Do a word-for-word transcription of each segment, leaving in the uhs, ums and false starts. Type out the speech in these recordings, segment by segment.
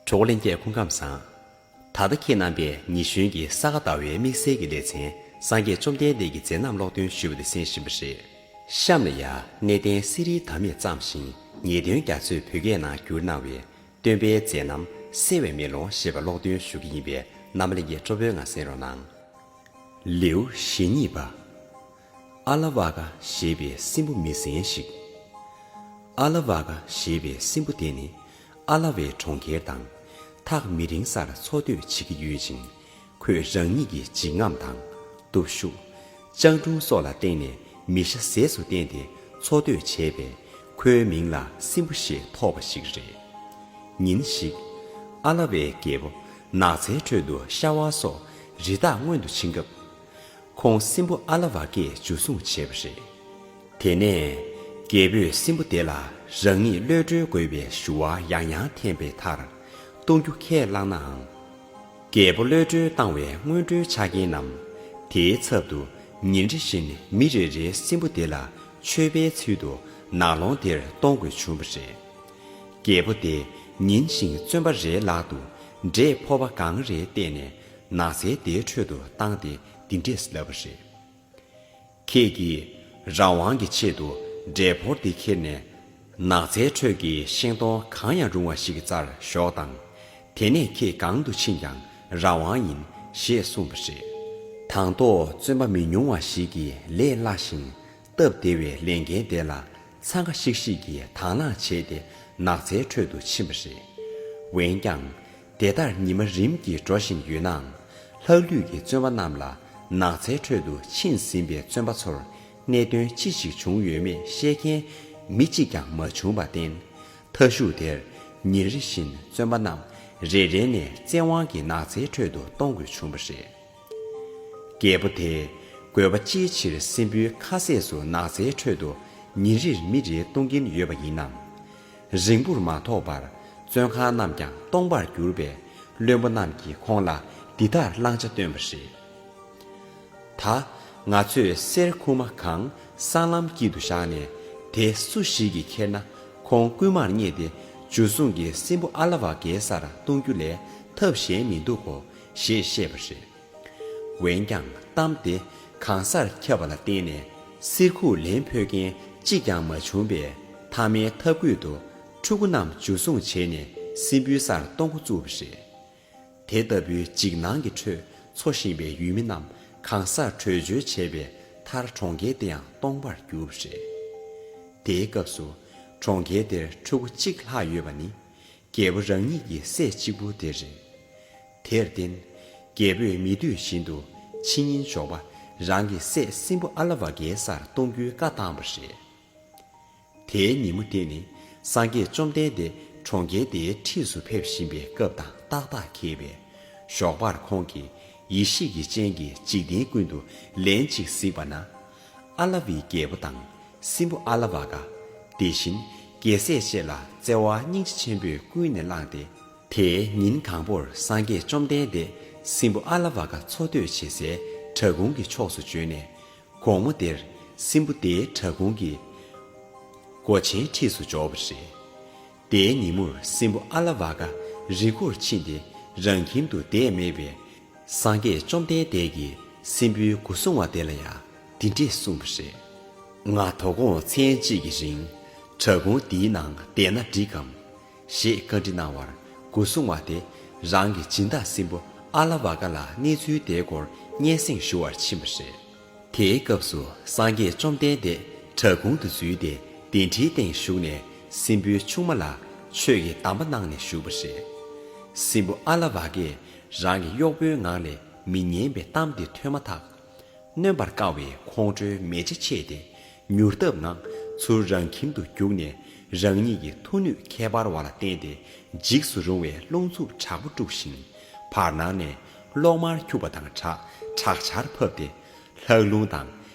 གྲོགས་ལྷན་རྒྱས་སྐུ་ཁམས་བཟང་། ད་ལྟ་ཁྱེད་རྣམ་པས་ཉི་གཞོན་གྱི་ས་ག་ཟླ་བའི་དམིགས་བསལ་གྱི་ལེ་ཚན་སངས་རྒྱས་བཅོམ་ལྡན་འདས་ཀྱི་མཛད་རྣམ་ཀློག་འདོན་ཞུ་བ་དེ་གསན་བཞིན་པ་རེད། གཤམ་ལ་ཡང་གནས་བརྟན་གསེར་རིའི་དམ་མེད་བརྩམས་ཤིང་ངེས་དོན་རྒྱ་མཚོས་བོད་སྐད་ནང་བསྒྱུར་གནང་བའི་སྟོན་པའི་མཛད་རྣམ་གསལ་བའི་མེ་ལོང་ཞེས་པ་ཀློག་འདོན་ཞུ་གི་ཡིན་པས་རྣམ་པ་ལྷན་རྒྱས་སྤྲོ་པོའི་ངང་གསན་རོགས་གནང་། ལེའུ་ཞེ་གཉིས་པ། ཨ་ལ་ཝ་ཀ་ཞེས་པའི་སྲིན་པོ་མི་ཟན་ཞིག་ཨ་ལ་ཝ་ཀ་ཞེས་པའི་སྲིན་པོ་དེ་ནི་ཨ་ལ་ཝའི་གྲོང་ཁྱེར་དང་ཐག་མི་རིང་སར་འཚོ་སྡོད་བྱེད་ཀྱི་ཡོད་ཅིང་། ཁོས་རང་ཉིད་ཀྱི་འཇིགས་རྔམ་དང་སྟོབས་ཤུགས། སྤྱང་གྲུང་སོགས་ལ་བརྟེན་ནས་མི་ཤ་ཟས་སུ་བསྟེན་ཏེ་འཚོ་སྡོད་བྱས་པས་ཁོའི་མིང་ལ་སྲིན་པོ་ཞེས་ཐོགས་པ་ཞིག་རེད། ཉིན་ཞིག་ཨ་ལ་ཝའི་རྒྱལ་པོ་ནགས་ཚལ་ཁྲོད་དུ་ཤ་བ་སོགས་རི་དྭགས་རྔོན་དུ་ཕྱིན་སྐབས། ཁོང་སྲིན་པོ་ཨ་ལ་ཝ་ཀས་འཇུ་བཟུང་བྱས་པ་རེད། དེ་ནས་རྒྱལ་པོས་སྲིན་པོ་དེ་ལ་རང་ཉིད་གློད་གྲོལ་དགོས་པའི་ཞུ་བ་ཡང་ཡང་འཐེན་པའི་མཐར། གཏོང་རྒྱུ་ཁས་བླངས་ནའང་། རྒྱལ་པོ་གློད་གྲོལ་བཏང་བའི་སྔོན་འགྲོའི་ཆ་རྐྱེན་རྣམས། དེའི་ཚབ་ཏུ་ཉིན་རེ་བཞིན་མི་རེ་རེའི་སྲིན་པོ་དེ་ལ་མཆོད་པའི་ཚུལ་དུ་ནགས་ཀློང་དེར་གཏོང་དགོས་བྱུང་བ་རེད། རྒྱལ་པོ་དེ་ཉིན་བཞིན་བཙོན་པ་རེའི་ལག་ཏུ་འབྲས་ཕོར་པ་གང་རེ་གཏད་ནས་ནགས་ཚལ་དེའི་ཁྲོད་དུ་བཏང་སྟེ་འདི་འདྲས་ལབ་པ་རེད། ཁྱེད་ཀྱིས་རང་དབང་གི་ཆེད་དུ་འབྲས་ཕོར་འདི་ཁྱེར་ནས་ནགས་ཚལ་ཁྲོད་ཀྱི་ཤིང་སྡོང་གང་ཡང་རུང་བ་ཞིག་གི་རྩར་ཞོག་དང་། དེ་ནས་ཁྱེད་གང་དུ་ཕྱིན་ཀྱང་རང་དབང་ཡིན་ཞེས་གསུངས་པ་རེད། དང་ཐོག་བཙོན་པ་མི་ཉུང་བ་ཞིག་གིས་ལས་སླ་ཞིང་སྟབས་བདེ་བའི་ལས་འགན་དེ་ལ་འཚང་ཁ་ཤིག་ཤིག་གིས་དང་བླངས་བྱས་ཏེ་ནགས་ཚལ་ཁྲོད་དུ་ཕྱིན་པ་རེད། འོན་ཀྱང་། དེ་ལྟར་ཉི་མ་རིམ་གྱིས་འགྲོ་བཞིན་ཡོད་ནའང་། ལྷག་ལུས་ཀྱིས་བཙོན་པ་རྣམས་ལ་ནགས་ཚལ་ཁྲོད་དུ་ཕྱིན་ཟིན་པའི་བཙོན་པ་ཚོར་གནད་དོན་ཅི་ཞིག་བྱུང་ཡོད་མེད་བཤད་མཁན་མི་གཅིག་ཀྱང་མ་བྱུང་བར་བརྟེན། མཐའ་གཞུག་དེར་ཉིན་རེ་བཞིན་བཙོན་པ་རྣམས་རེ་རེ་ནས་བཙན་དབང་གིས་ནགས་ཚལ་ཁྲོད་དུ་གཏོང་དགོས་བྱུང་བ་རེད། རྒྱལ་པོ་དེས་དགོས་པ་ཅིའི་ཕྱིར་སྲིན་པོའི་ཁ་ཟས་སུ་ནགས་ཚལ་ཁྲོད་དུ་ཉིན་རེར་མི་རེ་གཏོང་གིན་ཡོད་པ་ཡིན་ནམ། རིང་པོར་མ་ཐོགས་པར་བཙོན་ཁང་རྣམས་ཀྱང་སྟོང་པར་གྱུར་པས་བློན་པོ་རྣམས་ཀྱིས་ཁོང་ལ་འདི་ལྟར་བླང་བྱ་བཏོན་པ་རེད། ད་ང་ཚོས་གསེར་ཁུག་མ་གང་སྲང་ལམ་དཀྱིལ་དུ་བཞག་ནས་དེ་སུ་ཞིག་གིས་ཁྱེར་ན་ཁོང་རྐུན་མར་བསྙད་དེ་འཇུ་བཟུང་གིས་སྲིན་པོ་ཨ་ལ་ཝ་ཀའི་སར་གཏོང་རྒྱུ་ལས་ཐབས་གཞན་མི་འདུག་གོ་ཞེས་བཤད་པ་རེད། འོན་ཀྱང་གཏམ་དེ་གང་སར་ཁྱབ་པ་ལ་བརྟེན་ནས་གསེར་ཁུག་ལེན་ཕོད་མཁན་གཅིག་ཀྱང་མ་བྱུང་བས་མཐའ་མའི་ཐབས་བཀོད་དུ་ཕྲུ་གུ་རྣམས་འཇུ་བཟུང་བྱས་ནས་སྲིན་པོའི་སར་གཏོང་འགོ་བཙུགས་པ་རེད། དེ་ལྟ་བུའི་འཇིགས་སྣང་གི་ཁྲོད་འཚོ་བཞིན་པའི་ཡུལ་མི་རྣམས་གང་སར་བྲོས་བྱོལ་བྱས་པས་མཐར་གྲོང་ཁྱེར་དེ་ཡང་སྟོང་པར་གྱུར་པ་རེད། དེའི་སྐབས་སུ་གྲོང་ཁྱེར་དེར་ཕྲུ་གུ་གཅིག་ལྷག་ཡོད་པ་ནི། རྒྱལ་པོ་རང་ཉིད་ཀྱི་སྲས་གཅིག་པུ་དེ་རེད། དེར་བརྟེན། རྒྱལ་པོས་མི་འདོད་བཞིན་དུ་ཕྱི་ཉིན་ཞོགས་པ་རང་གི་སྲས་སྲིན་པོ་ཨ་ལ་ཝ་ཀའི་སར་གཏོང་རྒྱུའི་བཀའ་བཏང་བ་རེད། དེའི་ཉིན་མོ་དེ་ནི་སངས་རྒྱས་བཅོམ་ལྡན་འདས་གྲོང་ཁྱེར་དེའི་འཁྲིས་སུ་ཕེབས་བཞིན་པའི་སྐབས་དང་ཏག་ཏག་འཁེལ་བས། ཞོགས་པར་ཁོང་གིས་ཡེ་ཤེས་ཀྱི་སྤྱན་གྱིས་འཇིག་རྟེན་ཀུན་ཏུ་ལན་གཅིག་གཟིགས་པ་ན། ཨ་ལ་ཝའི་རྒྱལ་པོ་དང་། སྲིན་པོ་ཨ་ལ་ཝ་ཀ། དེ་བཞིན་རྒྱལ་སྲས་བཅས་ལ་བརྩེ་བ་སྙིང་རྗེ་ཆེན་པོས་ཀུན་ནས་བསླངས་ཏེ། དེའི་ཉིན་གང་པོར་སངས་རྒྱས་བཅོམ་ལྡན་འདས་སྲིན་པོ་ཨ་ལ་ཝ་ཀ་འཚོ་སྡོད་བྱེད་སའི་བྲག་ཁུང་གི་ཕྱོགས་སུ་བྱོན་ནས། དགོང་མོ་དེར་སྲིན་པོ་དེའི་བྲག་ཁུང་གི་སྒོ་ཆེན་འཁྲིས་སུ་འབྱོར་བ་རེད། དེའི་ཉིན་མོར་སྲིན་པོ་ཨ་ལ་ཝ་ཀ་རི་མགོར་ཕྱིན་ཏེ་རང་ཁྱིམ་དུ་བསྡད་མེད་པས། སངས་རྒྱས་བཅོམ་ལྡན་འདས་ཀྱིས་སྲིན་པོའི་སྒོ་སྲུང་བ་དེ་ལ་ཡང་འདི་འདྲས་གསུངས་པ་རེད། ང་དོ་དགོང་མཚན་གཅིག་གི་རིང་བྲག་ཁུང་འདིའི་ནང་བསྡད་ན་འགྲིག་གམ། ཞེས་བཀའ་འདྲི་གནང་བར་སྒོ་སྲུང་བ་དེ་རང་གི་སྦྱིན་བདག་སྲིན་པོ་ཨ་ལ་ཝ་ཀ་ལ་གནས་ཚུལ་དེའི་སྐོར་སྙན་སེང་ཞུ་བར་ཕྱིན་པ་རེད། དེའི་སྐབས་སུ་སངས་རྒྱས་བཅོམ་ལྡན་འདས་བྲག་ཁུང་དུ་འཛུལ་ཏེ་གདན་ཁྲིའི་སྟེང་བཞུགས་ནས་སྲིན་པོའི་ཆུང་མ་ལ་ཆོས་ཀྱི་གདམས་པ་གནང་ནས་བཞུགས་པ་རེད། སྲིན་པོ་ཨ་ལ་ཝ་ཀས་རང་གི་གཡོག་པོའི་ངག་ལས་མི་སྙན་པའི་གཏམ་དེ་ཐོས་མ་ཐག་རྣོན་པར་དཀར་བའི་ཁོང་ཁྲོའི་མེ་ལྕེ་མཆེད་དེ། མྱུར་སྟབས་ངང་ཚུར་རང་ཁྱིམ་དུ་རྒྱུགས་ནས་རང་ཉིད་ཀྱི་མཐུ་ནུས་ཁྱད་པར་བ་ལ་བརྟེན་ཏེ་འཇིགས་སུ་རུང་བའི་རླུང་འཚུབ་དྲག་པོ་དཀྲུགས་ཤིང་། བར་སྣང་ནས་གློག་དམར་འཁྱུག་པ་དང་སྦྲགས་དྲག་ཆར་ཕབ་སྟེ། ལྷགས་རླུང་དང་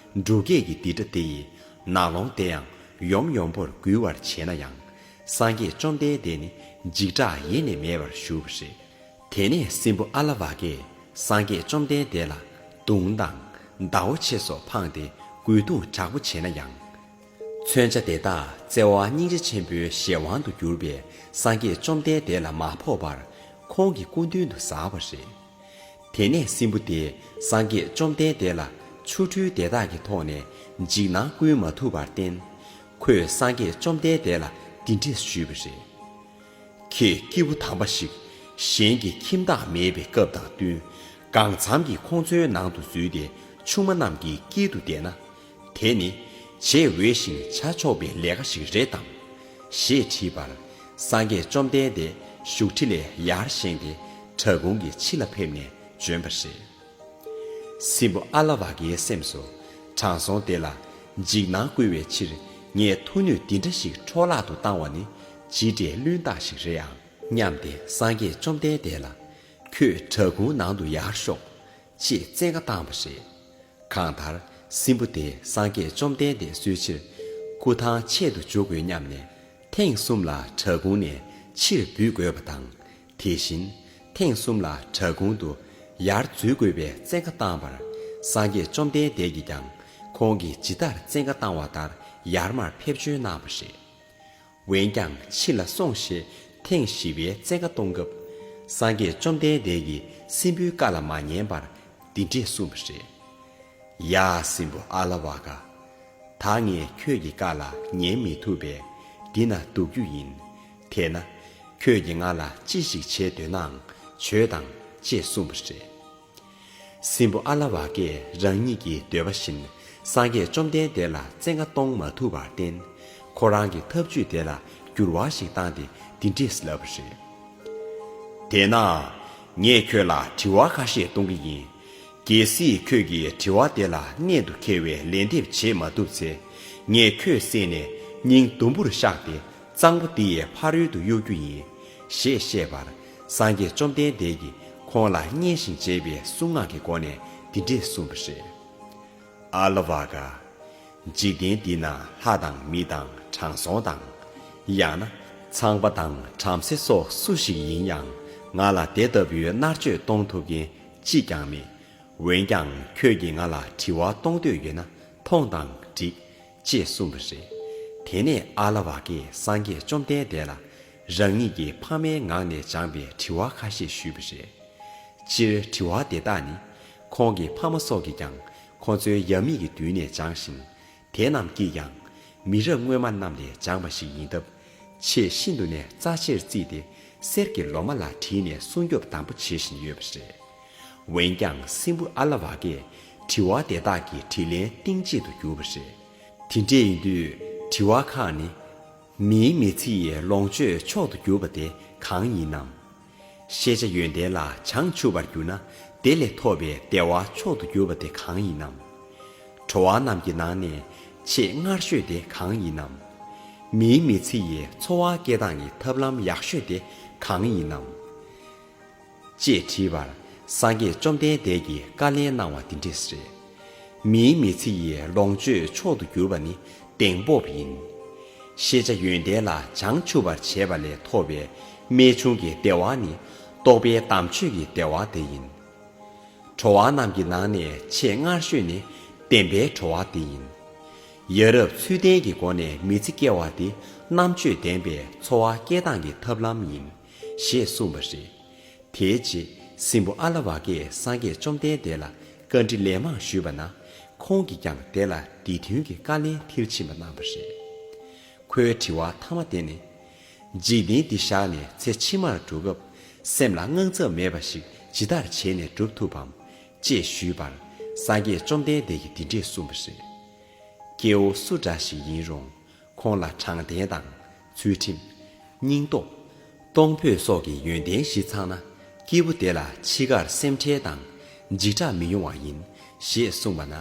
འབྲུག་སྐད་ཀྱི་ལྡིར་སྒྲ་དེ་ཡིས་ནགས་ཀློང་དེ་ཡང་ཡོམ་ཡོམ་པོར་འགུལ་བར་བྱས་ན་ཡང་། སངས་རྒྱས་བཅོམ་ལྡན་འདས་ནི་འཇིགས་སྐྲག་ཡེ་ནས་མེད་པར་བཞུགས་པ་རེད། དེ་ནས་སྲིན་པོ་ཨ་ལ་ཝ་ཀས་སངས་རྒྱས་བཅོམ་ལྡན་འདས་ལ་མདུང་དང་ཟླ་བ་ཕྱེ་སོགས་འཕངས་ཏེ་རྒོལ་རྡུང་དྲག་པོ་བྱས་ན་ཡང་། མཚོན་ཆ་དེ་དག་བརྩེ་བ་སྙིང་རྗེ་ཆེན་པོའི་གཞན་དབང་དུ་གྱུར་པས་སངས་རྒྱས་བཅོམ་ལྡན་འདས་ལ་མ་ཕོག་པར་ ཁོང་གི་སྐུ་མདུན་དུ་གསལ་བ་རེད། དེ་ནས་སྲིན་པོ་དེས་སངས་རྒྱས་བཅོམ་ལྡན་འདས་ལ་ཆོ་འཕྲུལ་དེ་དག་གི་ཐོག་ནས་འཇིགས་སྣང་བསྐུལ་མ་ཐུབ་པར་བརྟེན། ཁོས་སངས་རྒྱས་བཅོམ་ལྡན་འདས་ལ་འདི་འདྲས་ཞུས་པ་རེད། ཁྱེད་སྐྱེས་བུ་དམ་པ་ཞིག་གཞན་གྱི་ཁྱིམ་བདག་མེད་པའི་སྐབས་དང་བསྟུན། གང་འཚམ་གྱིས་ཁོང་ཚོའི་ནང་དུ་འཛུལ་ཏེ་ཆུང་མ་རྣམས་ཀྱི་དཀྱིལ་དུ་བསྡད་ན། དེ་ནི་བྱེད་འོས་ཤིང་བྱ་ཆོག་པའི་ལས་ཀ་ཞིག་རེད་དམ། ཞེས་དྲིས་པར། སངས་རྒྱས་བཅོམ་ལྡན་འདས་བཞུགས་ཁྲི་ལས་ཡར་བཞེངས་ཏེ་བྲག་ཁུང་གི་ཕྱི་ལ་ཕེབས་ནས་བྱོན་པ་རེད། སྲིན་པོ་ཨ་ལ་བ་ཀའི་སེམས་སུ། དྲང་སྲོང་དེ་ལ་འཇིགས་སྣང་བསྐུལ་བའི་ཕྱིར་ངས་མཐུ་ནུས་འདི་འདྲ་ཞིག་འཕྲོ་བརླག་ཏུ་བཏང་བ་ནི་ཇི་འདྲའི་བླུན་རྟགས་ཤིག་རེད་ཨང་སྙམ་སྟེ་སངས་རྒྱས་བཅོམ་ལྡན་འདས་ལ། ཁྱོད་བྲག་ཁུང་ནང་དུ་ཡར་ཤོག་ཅེས་བཙན་བཀའ་བཏང་བ་རེད། གང་ལྟར་སྲིན་པོ་དེས་སངས་རྒྱས་བཅོམ་ལྡན་འདས་གསོད་ཕྱིར་སྐུ་ཐང་ཆད་དུ་འཇུག་དགོས་སྙམ་ནས། ཐེངས་གསུམ་ལ་བྲག་ཁུང་ནས་ཕྱིར་འབུད་དགོས་པ་དང་། དེ་བཞིན་ཐེངས་གསུམ་ལ་བྲག་ཁུང་དུ་ཡར་འཛུལ་དགོས་པའི་བཙན་བཀའ་བཏང་བར། སངས་རྒྱས་བཅོམ་ལྡན་འདས་ཀྱིས་ཀྱང་ཁོང་གིས་ཇི་ལྟར་བཙན་བཀའ་བཏང་བ་ལྟར་ཡར་མར་ཕེབས་བྱོན་གནང་བ་རེད། འོན་ཀྱང་ཕྱི་ལ་སོང་ཞེས་ཐེངས་བཞི་པའི་བཙན་བཀའ་གཏོང་སྐབས། སངས་རྒྱས་བཅོམ་ལྡན་འདས་ཀྱིས་སྲིན་པོའི་བཀའ་ལ་མ་ཉན་པར་འདི་འདྲས་གསུངས་པ་རེད། ཡ་སྲིན་པོ་ཨ་ལ་བ་ཀ། ད་ངས་ཁྱོད་ཀྱི་བཀའ་ལ་ཉན་མི་ཐུབ་པས་འདི་ན་འདུག་རྒྱུ་ཡིན། དེས་ན་ཁྱོད་ཀྱིས་ང་ལ་ཅི་ཞིག་བྱེད་འདོད་ནའང་བྱོས་དང་ཅེས་གསུངས་པ་རེད། སྲིན་པོ་ཨ་ལ་བ་ཀས་རང་ཉིད་ཀྱི་འདོད་པ་བཞིན་སངས་རྒྱས་བཅོམ་ལྡན་འདས་ལ་བཙན་བཀའ་གཏོང་མ་ཐུབ་པར་བརྟེན། ཁོ་རང་གི་ཐབས་ཇུས་དེ་ལ་འགྱུར་བ་ཞིག་བཏང་སྟེ་འདི་འདྲས་ལབ་པ་རེད། དེས་ན། ངས་ཁྱོད་ལ་དྲི་བ་ཁ་ཤས་གཏོང་གི་ཡིན། གལ་སྲིད་ཁྱོད་ཀྱིས་དྲི་བ་དེ་ལ་གནད་དུ་འཁེལ་བའི་ལན་འདེབས་བྱེད་མ་ཐུབ་ཚེ། ངས་ཁྱོད་བསད་ནས་སྙིང་དུམ་བུར་བཤགས་ཏེ་གཙང་པོ་འདི་ཡི་ཕ་རོལ་དུ་གཡུག་རྒྱུ་ཡིན། ཞེས་བཤད་པར། སངས་རྒྱས་བཅོམ་ལྡན་འདས་ཀྱིས་ཁོང་ལ་སྙན་ཞིང་འཇེབས་པའི་གསུང་ངག་གི་སྒོ་ནས་འདི་འདྲས་གསུངས་པ་རེད། ཨ་ལ་བ་ཀ། འཇིག་རྟེན་འདི་ན་ལྷ་དང་མི་དང་དྲང་སྲོང་དང་། ཡང་ན་ཚངས་པ་དང་བྲམ་ཟེ་སོགས་སུ་ཞིག་ཡིན་ཡང་ང་ལ་དེ་ལྟ་བུའི་མནར་གཅོད་གཏོང་ཐུབ་མཁན་གཅིག་ཀྱང་མེད། འོན་ཀྱང་ཁྱོད་ཀྱིས་ང་ལ་དྲི་བ་གཏོང་འདོད་ཡོད་ན་ཐོངས་དང་འགྲིག་ཅེས་གསུངས་པ་རེད། དེ་ནས་ཨ་ལ་བ་ཀས་སངས་རྒྱས་བཅོམ་ལྡན་འདས་ལ་རང་ཉིད་ཀྱི་ཕ་མའི་ངག་ནས་སྦྱངས་པའི་དྲི་བ་ཁ་ཤས་ཞུས་པ་རེད། སྤྱིར་དྲི་བ་དེ་དག་ནི་ཁོང་གི་ཕ་མ་སོགས་ཀྱིས་ཀྱང་ཁོ་ཚོའི་ཡབ་མེས་ཀྱི་མདུན་ནས་སྦྱངས་ཤིང་། དེ་རྣམས་ཀྱིས་ཀྱང་མི་རབས་སྔོན་མ་རྣམས་ལས་སྦྱངས་པ་ཞིག་ཡིན་སྟབས། ཆེས་ཤིན་ཏུ་ནས་རྩ་ཆེར་བརྩིས་ཏེ་གསེར་གྱི་ལོ་མ་ལ་བྲིས་ནས་སྲུང་སྐྱོབ་དམ་པོ་བྱེད་བཞིན་ཡོད་པ་རེད། འོན་ཀྱང་སྲིན་པོ་ཨ་ལ་བ་ཀས་དྲི་བ་དེ་དག་གི་དྲིས་ལན་གཏིང་བརྗེད་དུ་གྱུར་པ་རེད། དེ་འདྲས་ཡིན་དུས་དྲི་བ་ཁག་ནི། མིའི་མི་ཚེ་ཡི་ལོངས་སྤྱོད་མཆོག་ཏུ་གྱུར་པ་དེ་གང་ཡིན་ནམ། ཤེས་བྱ་ཡོན་ཏན་ལ་བྱང་ཆུབ་པར་གྱུར་ན་དེ་ལས་ཐོབ་པའི་བདེ་བ་མཆོག་ཏུ་གྱུར་པ་དེ་གང་ཡིན་ནམ། གྲོགས་རྣམས་ཀྱི་ནང་ནས་ཆེས་སྔར་ཤོས་དེ་གང་ཡིན་ནམ། མིའི་མི་ཚེ་ཡི་འཚོ་བ་སྐྱེལ་སྟངས་ཀྱི་ཐབས་ལམ་ཡག་ཤོས་དེ་གང་ཡིན་ནམ། ཅེས་དྲིས་པར། སངས་རྒྱས་བཅོམ་ལྡན་འདས་ཀྱིས་བཀའ་ལན་གནང་བ་འདི་འདྲས་རེད། མིའི་མི་ཚེ་ཡི་ལོངས་སྤྱོད་མཆོག་ཏུ་གྱུར་པ་ནི་གདེང་སྤོབས་ཡིན། ཤེས་བྱ་ཡོན་ཏན་ལ་བྱང་ཆུབ་པར་བྱེད་པ་ལས་ཐོབ་པའི་རྨད་བྱུང་གི་བདེ་བ་ནི་རྟོགས་པའི་དམ་ཆོས་ཀྱི་བདེ་བ་དེ་ཡིན། གྲོགས་རྣམས་ཀྱི་ནང་ནས་ཆེས་སྔར་ཤོས་ནི་བདེན་པའི་གྲོགས་དེ་ཡིན། ཡ་རབས་ཚུལ་ལྡན་གྱི་སྒོ་ནས་མི་ཚེ་སྐྱེལ་བ་དེ་རྣམ་དཔྱོད་ལྡན་པའི་འཚོ་བ་སྐྱེལ་སྟངས་ཀྱི་ཐབས་ལམ་ཡིན། ཞེས་གསུངས་པ་རེད། དེའི་རྗེས་སྲིན་པོ་ཨ་ལ་བ་ཀས་སངས་རྒྱས་བཅོམ་ལྡན་འདས་ལ་བཀའ་འདྲི་ལན་མང་ཞུས་པ་ན། ཁོང་གིས་ཀྱང་དེ་ལ་འདི་མཐུན་གྱི་བཀའ་ལན་མཐིལ་ཕྱིན་པ་གནང་བ་རེད། ཁོའི་དྲི་བ་མཐའ་མ་དེ་ནི། འཇིག་རྟེན་འདི་བཞག་ནས་ཚེ་ཕྱི་མར་འགྲོ་སྐབས་སེམས་ལ་དངངས་འཚབ་མེད་པ་ཞིག་ཇི་ལྟར་བྱས་ནས་འགྲུབ་ཐུབ་བམ། ཅེས་ཞུས་པར། སངས་རྒྱས་བཅོམ་ལྡན་འདས་ཀྱིས་འདི་འདྲས་གསུངས་པ་རེད། སྐྱེ་བོ་སུ་འདྲ་ཞིག་ཡིན་རུང་། ཁོང་ལ་དྲང་བདེན་དང་། ཚུལ་ཁྲིམས། སྙིང་སྟོབས། གཏོང་ཕོད་སོགས་ཀྱི་ཡོན་ཏན་བཞི་ཚང་ན། སྐྱེས་བུ་དེ་ལ་འཆི་ཁར་སེམས་ཁྲལ་དང་འཇིགས་སྐྲག་མི་ཡོང་བ་ཡིན། ཞེས་གསུངས་པ་ན།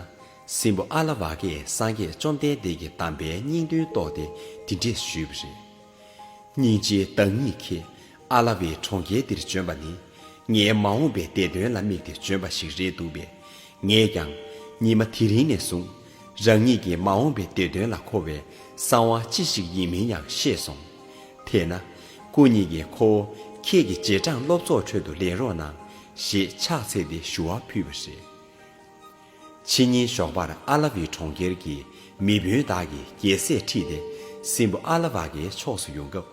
སྲིན་པོ་ཨ་ལ་བ་ཀས་སངས་རྒྱས་བཅོམ་ལྡན་འདས་ཀྱི་གདམས་པའི་སྙིང་དོན་རྟོགས་ཏེ་འདི་འདྲས་ཞུས་པ་རེད། སྙིང་རྗེའི་བདག་ཉིད་ཁྱེད་ཨ་ལ་བའི་གྲོང་ཁྱེར་འདིར་བྱོན་པ་ནི། ངའི་མ་འོངས་པའི་བདེ་དོན་ལ་དམིགས་ཏེ་བྱོན་པ་ཞིག་རེད་འདུག་པས། ངས་ཀྱང་ཉི་མ་དེ་རིང་ནས་བཟུང་། རང་ཉིད་ཀྱི་མ་འོངས་པའི་བདེ་དོན་ལ་མཁོ་བའི་གསང་བ་ཅི་ཞིག་ཡིན་མིན་ཡང་ཤེས་སོང་། དེས་ན། སྐུ་ཉིད་ཀྱི་ཁོ་བོ་ཁྱེད་ཀྱི་རྗེས་འབྲང་སློབ་ཚོགས་ཁྲོད་དུ་ལེན་རོགས་གནང་། ཞེས་ཕྱག་འཚལ་ཏེ་ཞུ་བ་ཕུལ་བ་རེད། ཕྱི་ཉིན་ཞོགས་པར་ཨ་ལ་བའི་གྲོང་ཁྱེར་གྱི་མི་དཔོན་དག་གིས་རྒྱལ་སྲས་ཁྲིད་དེ་སྲིན་པོ་ཨ་ལ་བ་ཀའི་ཕྱོགས་སུ་ཡོང་སྐབས།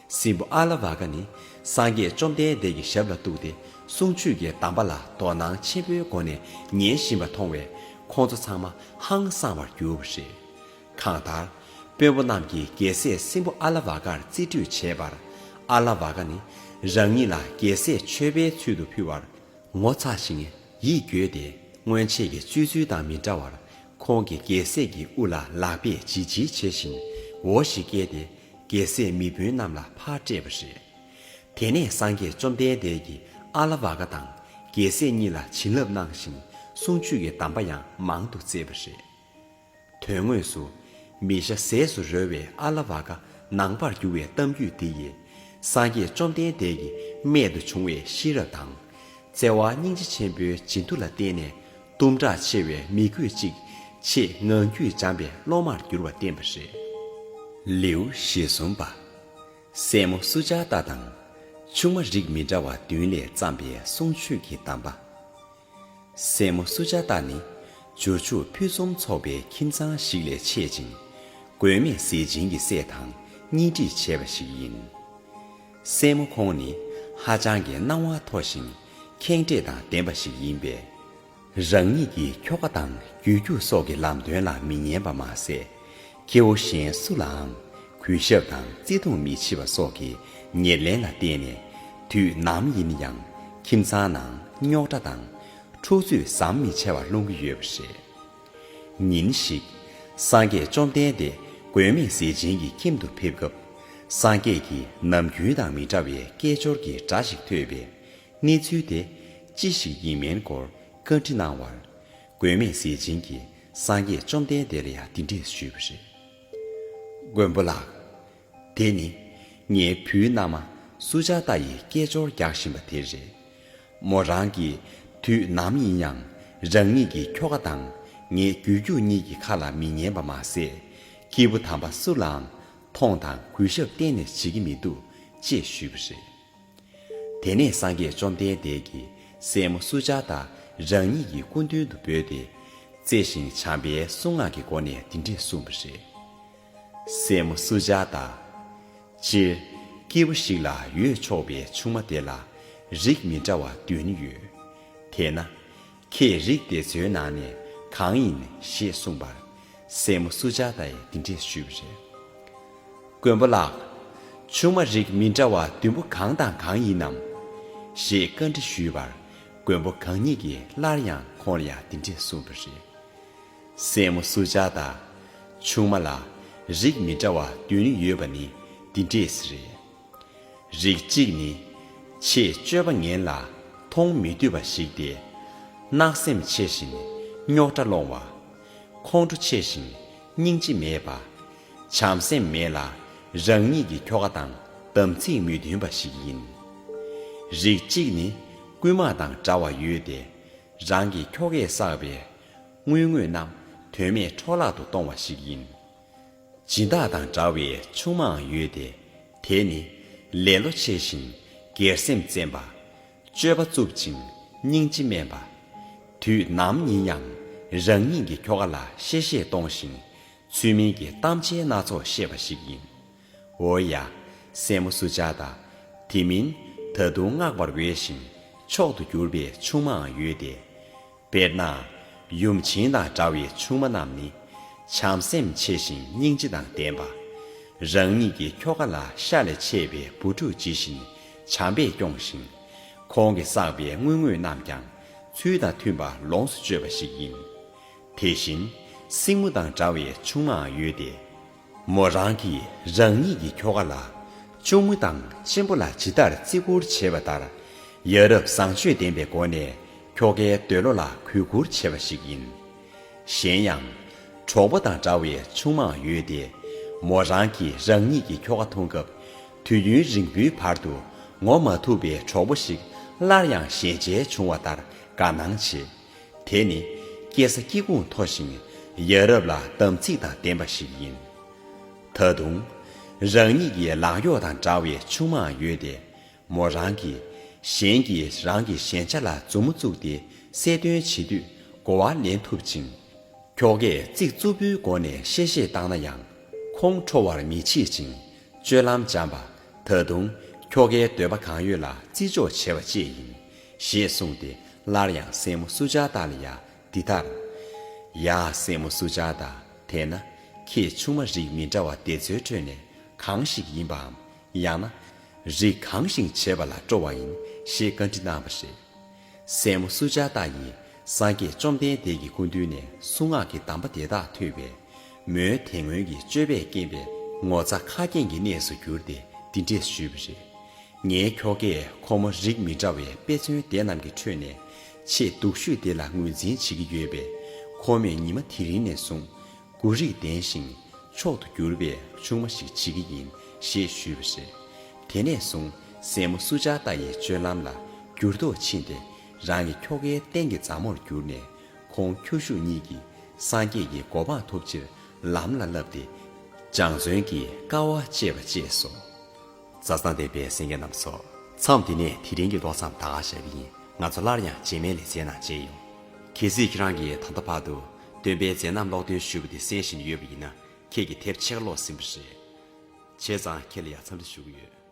སྲིན་པོ་ཨ་ལ་བ་ཀ་ནི་སངས་རྒྱས་བཅོམ་ལྡན་འདས་ཀྱི་ཞབས་ལ་གཏུགས་ཏེ་གསུང་ཆོས་ཀྱི་གདམས་པ་ལ་དོ་སྣང་ཆེན་པོའི་སྒོ་ནས་ཉན་བཞིན་པ་མཐོང་བས་ཁོང་ཚོ་ཚང་མ་ཧང་སངས་པར་གྱུར་པ་རེད། གང་ལྟར། དཔོན་པོ་རྣམས་ཀྱིས་རྒྱལ་སྲས་སྲིན་པོ་ཨ་ལ་བ་ཀར་རྩིས་སྤྲོད་བྱས་པར། ཨ་ལ་བ་ཀ་ནི་རང་ཉིད་ལ་རྒྱལ་སྲས་མཆོད་པའི་ཚུལ་དུ་ཕུལ་བར། ངོ་ཚ་ཞིང་ཡིད་འགྱོད་དེ་སྔོན་ཆད་ཀྱི་སྤྱོད་ཚུལ་དང་མི་འདྲ་བར་ཁོང་གིས་རྒྱལ་སྲས་ཀྱི་དབུ་ལ་ལག་པས་བྱིལ་བྱིལ་བྱས་ཤིང་འོ་ཞིག་བཀལ་ཏེ་རྒྱལ་སྲས་མི་དཔོན་རྣམས་ལ་ཕར་སྤྲད་པ་རེད། དེ་ནས་སངས་རྒྱས་བཅོམ་ལྡན་འདས་ཀྱིས་ཨ་ལ་བ་ཀ་དང་རྒྱལ་སྲས་གཉིས་ལ་བྱིན་རླབས་གནང་ཞིང་གསུང་ཆོས་ཀྱི་གདམས་པ་ཡང་མང་དུ་བསྩལ་བ་རེད། དོན་དངོས་སུ། མི་ཤ་ཟས་སུ་རོལ་བའི་ཨ་ལ་བ་ཀ་ནང་པར་གྱུར་བའི་གཏམ་རྒྱུད་འདི་ཡིས། སངས་རྒྱས་བཅོམ་ལྡན་འདས་ཀྱི་རྨད་དུ་བྱུང་བའི་ཤེས་རབ་དང་། བརྩེ་བ་སྙིང་རྗེ་ཆེན་པོའི་བྱིན་མཐུ་ལ་བརྟེན་ནས། གཏུམ་དྲག་ཆེ་བའི་མི་རྒོད་ཅིག་ཆེས་ངང་རྒྱུད་འཇམ་པའི་སློབ་མར་གྱུར་བ་བསྟན་པ་རེད། ལེའུ་ཞེ་གསུམ་པ། སྲས་མོ་སུ་ཇཱ་ཏ་དང་། ཆུང་མ་རིགས་མི་འདྲ་བ་བདུན་ལས་བརྩམས་པའི་གསུང་ཆོས་ཀྱི་གདམས་པ། སྲས་མོ་སུ་ཇཱ་ཏ་ནི་འབྱོར་ཕྱུག་ཕུན་སུམ་ཚོགས་པའི་ཁྱིམ་ཚང་ཞིག་ལས་མཆེད་ཅིང་། མགོན་མེད་ཟས་སྦྱིན་གྱི་སྲས་དང་གཉེན་སྒྲིག་བྱས་པ་ཞིག་ཡིན། སྲས་མོ་ཁོང་ནི་ཧ་ཅང་གི་སྣང་བ་མཐོ་ཞིང་ཁེངས་དྲེགས་དང་ལྡན་པ་ཞིག་ཡིན་པས། རང་ཉིད་ཀྱི་ཁྱོ་ག་དང་རྒྱུད་རྒྱུགས་སོགས་ཀྱི་ལམ་སྟོན་ལ་མི་ཉན་པ་མ་ཟད། སྐྱེ་བོ་གཞན་སུ་ལའང་གུས་ཞབས་དང་བརྩི་མཐོང་མི་བྱེད་པ་སོགས་ཀྱི་ཉེར་ལེན་ལ་བརྟེན་ནས་དུས་ནམ་ཡིན་ཡང་ཁྱིམ་ཚང་ནང་རྙོག་དྲ་དང་འཁྲུག་རྩོད་ཟམ་མི་ཆད་པར་སློང་གི་ཡོད་པ་རེད། ཉིན་ཞིག་སངས་རྒྱས་བཅོམ་ལྡན་འདས་མགོན་མེད་ཟས་སྦྱིན་གྱི་ཁྱིམ་དུ་ཕེབས་སྐབས། སངས་རྒྱས་ཀྱིས་ནམ་རྒྱུན་དང་མི་འདྲ་བའི་སྐད་ཅོར་གྱི་སྒྲ་ཞིག་ཐོས་པས། གནས་ཚུལ་དེ་ཅི་ཞིག་ཡིན་མིན་སྐོར་བཀའ་འདྲི་གནང་བར། མགོན་མེད་ཟས་སྦྱིན་གྱིས་སངས་རྒྱས་བཅོམ་ལྡན་འདས་ལ་ཡང་འདི་འདྲས་ཞུས་པ་རེད། མགོན་པོ་ལགས། དེ་ནི་ངའི་བུའི་མནའ་མ་སུ་ཇཱ་ཏ་ཡིས་སྐད་ཅོར་རྒྱག་བཞིན་པ་དེ་རེད། མོ་རང་གིས་དུས་ནམ་ཡིན་ཡང་རང་ཉིད་ཀྱི་ཁྱོ་ག་དང་ངའི་རྒྱུད་རྒྱུགས་གཉིས་ཀྱི་ཁ་ལ་མི་ཉན་པ་མ་ཟད། སྐྱེས་བུ་དམ་པ་སུ་ལའང་མཐོང་དང་གུས་ཞབས་གཏན་ནས་བྱེད་ཀྱི་མི་འདུག་ཅེས་ཞུས་པ་རེད། དེ་ནས་སངས་རྒྱས་བཅོམ་ལྡན་འདས་ཀྱིས་སྲས་མོ་སུ་ཇཱ་ཏ་རང་ཉིད་ཀྱི་སྐུ་མདུན་དུ་བོས་ཏེ། བརྩེ་ཞིང་བྱམས་པའི་གསུང་ངག་གི་སྒོ་ནས་འདི་འདྲས་གསུངས་པ་རེད། སྲས་མོ་སུ་ཇཱ་ཏ། སྤྱིར་སྐྱེས་བུ་ཞིག་ལ་ཡོད་ཆོག་པའི་ཆུང་མ་དེ་ལ་རིགས་མི་འདྲ་བ་བདུན་ཡོད། དེས་ན། ཁྱེད་རིགས་དེ་ཚོའི་ནང་ནས་གང་ཡིན་ཞེས་གསུངས་པར། སྲས་མོ་སུ་ཇཱ་ཏ་ཡིས་འདི་འདྲས་ཞུས་པ་རེད། མགོན་པོ་ལགས། ཆུང་མ་རིགས་མི་འདྲ་བ་བདུན་པོ་གང་དང་གང་ཡིན་ནམ། ཞེས་བཀའ་འདྲི་ཞུས་པར། མགོན་པོ་གང་ཉིད་ཀྱིས་སླར་ཡང་ཁོང་ལ་ཡང་འདི་འདྲས་གསུངས་པ་རེད། སྲས་མོ་སུ་ཇཱ་ཏ། ཆུང་མ་ལ་རིགས་མི་འདྲ་བ་བདུན་ཡོད་པ་ནི་འདི་འདྲས་རེད། རིགས་གཅིག་ནི། ཆེས་སྤྱོད་པ་ངན་ལ་མཐོང་མི་འདོད་པ་ཞིག་སྟེ། བརྣག་སེམས་ཆེ་ཞིང་རྙོག་དྲ་སློང་བ། ཁོང་ཁྲོ་ཆེ་ཞིང་སྙིང་རྗེ་མེད་པ། བྱམས་སེམས་མེད་ལ་རང་ཉིད་ཀྱི་ཁྱོ་ག་དང་དམ་ཚིག་མི་མཐུན་པ་ཞིག་ཡིན། རིགས་གཅིག་ནི་རྐུན་མ་དང་འདྲ་བ་ཡོད་དེ། རང་གི་ཁྱོ་གས་བསགས་པའི་དངུལ་དངོས་རྣམས་དོན་མེད་འཕྲོ་བརླག་ཏུ་གཏོང་བ་ཞིག་ཡིན། སྦྱིན་བདག་དང་འདྲ་བའི་ཆུང་མའང་ཡོད་དེ། དེ་ནི་ལེ་ལོ་ཆེ་ཞིང་སྒེར་སེམས་བཙན་པ། སྤྱོད་པ་རྩུབ་ཅིང་སྙིང་རྗེ་དམན་པ། དུས་ནམ་ཡིན་ཡང་རང་ཉིད་ཀྱི་ཁྱོ་ག་ལ་གཤེ་གཤེ་གཏོང་ཞིང་ཚུལ་མིན་གྱི་གཏམ་འཆལ་སྣ་ཚོགས་བཤད་པ་ཞིག་ཡིན། འོ་ཡ། སྲས་མོ་སུ་ཇཱ་ཏ། དེ་མིན་ད་དུང་བསྔགས་པར་འོས་ཤིང་མཆོག་ཏུ་གྱུར་པའི་ཆུང་མའང་ཡོད་དེ། དཔེར་ན། ཡུམ་ཆེན་དང་འདྲ་བའི་ཆུང་མ་རྣམས་ནི། བྱམས་སེམས་ཆེ་ཞིང་སྙིང་རྗེ་དང་ལྡན་པ། རང་ཉིད་ཀྱི་ཁྱོ་ག་ལ་ཤ་ལས་ཆེ་བའི་བུ་ཕྲུག་ཇི་བཞིན་བྱམས་པས་སྐྱོང་ཞིང་། ཁོང་གིས་བསགས་པའི་དངུལ་དངོས་རྣམས་ཀྱང་ཚུལ་དང་མཐུན་པར་ལོངས་སུ་སྤྱོད་པ་ཞིག་ཡིན། དེ་བཞིན་སྲིང་མོ་དང་འདྲ་བའི་ཆུང་མའང་ཡོད་དེ། མོ་རང་གིས་རང་ཉིད་ཀྱི་ཁྱོ་ག་ལ་གཅུང་མོ་དང་གཅེན་པོ་ལ་ཇི་ལྟར་བརྩི་བཀུར་བྱེད་པ་ལྟར། ཡ་རབས་བཟང་སྤྱོད་ལྡན་པའི་སྒོ་ནས་ཁྱོ་གའི་འདོད་བློ་ལ་གུས་བཀུར་བྱེད་པ་ཞིག་ཡིན། གཞན་ཡང་། གྲོགས་པོ་དང་འདྲ་བའི་ཆུང་མའང་ཡོད་དེ། མོ་རང་གིས་རང་ཉིད་ཀྱི་ཁྱོ་ག་མཐོང་སྐབས། དུས་ཡུན་རིང་པོའི་བར་དུ་ངོ་མ་ཐུག་པའི་གྲོགས་པོ་ཞིག་སླར་ཡང་ཞལ་མཇལ་བྱུང་བ་ལྟར་དགའ་སྣང་བྱེད། དེ་ནི་སྐྱེ་ས་སྐྱེ་ཁུངས་མཐོ་ཞིང་ཡ་རབས་ལ་དམ་ཚིག་དང་ལྡན་པ་ཞིག་ཡིན། ད་དུང་། རང་ཉིད་ཀྱི་ལག་གཡོག་དང་འདྲ་བའི་ཆུང་མའང་ཡོད་དེ། མོ་རང་གིས་གཞན་གྱིས་རང་གི་ཞན་ཆ་ལ་མཛུབ་མོ་བཙུགས་ཏེ་གསལ་སྟོན་བྱེད་དུས་གོ་བ་ལེན་ཐུབ་ཅིང་། ཁྱོ་གས་ཚིག་རྩུབ་པོའི་སྒོ་ནས་གཤེ་གཤེ་བཏང་ན་ཡང་ཁོང་ཁྲོ་བར་མི་བྱེད་ཅིང་སྤྱོད་ལམ་འཇམ་པ། ད་དུང་ཁྱོ་གའི་འདོད་པ་གང་ཡོད་ལ་བརྩི་འཇོག་བྱེད་པ་བཅས་ཡིན། ཞེས་གསུངས་ཏེ་སླར་ཡང་སྲས་མོ་སུ་ཇཱ་ཏཱ་ལ་ཡང་འདི་ལྟར། ཡ་སྲས་མོ་སུ་ཇཱ་ཏཱ། དེས་ན་ཁྱེད་ཆུང་མ་རིགས་མི་འདྲ་བ་དེ་ཚོའི་ཁྲོད་ནས་གང་ཞིག་ཡིན་པའམ། ཡང་ན་རིགས་གང་ཞིག་བྱེད་པ་ལ་སྤྲོ་བ་ཡིན་ཞེས་བཀའ་འདྲི་གནང་བ་རེད། སྲས་མོ་སུ་ཇཱ་ཏཱ་ཡིས་སངས་རྒྱས་བཅོམ་ལྡན་འདས་ཀྱི་སྐུ་མདུན་ནས་གསུང་ངག་གི་གདམས་པ་དེ་དག་ཐོས་པས། མོའི་དེ་སྔོན་གྱི་སྤྱོད་པས་རྐྱེན་པས་ངོ་ཚ་ཁ་སྐྱེངས་ཀྱི་གནས་སུ་གྱུར་ཏེ་འདི་འདྲས་ཞུས་པ་རེད། ངའི་ཁྱོ་གས་ཁོ་མོ་རིགས་མི་འདྲ་བའི་དཔེ་མཚོན་དེ་རྣམས་ཀྱི་ཁྲོད་ནས་ཆེས་སྡུག་ཤོས་དེ་ལ་ངོས་འཛིན་བྱེད་ཀྱི་ཡོད་པས། ཁོ་མོས་ཉི་མ་དེ་རིང་ནས་བཟུང་། གུ་རིགས་ལྡན་ཞིང་མཆོག་ཏུ་གྱུར་པའི་ཆུང་མ་ཞིག་བྱེད་ཀྱི་ཡིན་ཞེས་ཞུས་པ་རེད། དེ་ནས་བཟུང་སྲས་མོ་སུ་ཇཱ་ཏཱ་ཡི་སྤྱོད་ལམ་ལ་འགྱུར་ལྡོག་ཕྱིན་ཏེ། རང་གི་ཁྱོ་གའི་རྟེན་གྱི་མཛའ་མོར་གྱུར་ནས། ཁོང་ཁྱོ་ཤུག་གཉིས་ཀྱིས་སངས་རྒྱས་ཀྱི་གོ་འཕང་ཐོབ་ཕྱིར་ལམ་ལ་བསླབས་ཏེ། སྦྱང་བརྩོན་གྱི་དཀའ་བ་སྤྱད་པ་བཅས་སོ། མཛའ་བརྩེ་ལྡན་པའི་གསན་མཁན་རྣམ་པ་ཚོ། མཚམས་འདི་ནས་དེ་རིང་གི་ཀློག་མཚམས་ད་ག་བཞག་པ་ཡིན། ང་ཚོ་སླར་ཡང་རྗེས་མའི་ལེ་ཚན་ནང་མཇལ་ཡོང་། གལ་སྲིད་ཁྱེད་རང་གིས་ད་ལྟ་བར་དུ་སྟོན་པའི་མཛད་རྣམ་ཀློག་འདོན་ཞུས་པ་དེ་གསན་བཞིན་ཡོད་པ་ཡིན་ན། ཁྱེད་ཀྱིས་དེབ་ཕྱེད་ཀ་ཀློག་ཟིན་པ་རེད། བྱས་ཙང་ཁྱེད་ལ་ཡང་འཚམས་འདྲི་ཞུ་གི་ཡོད།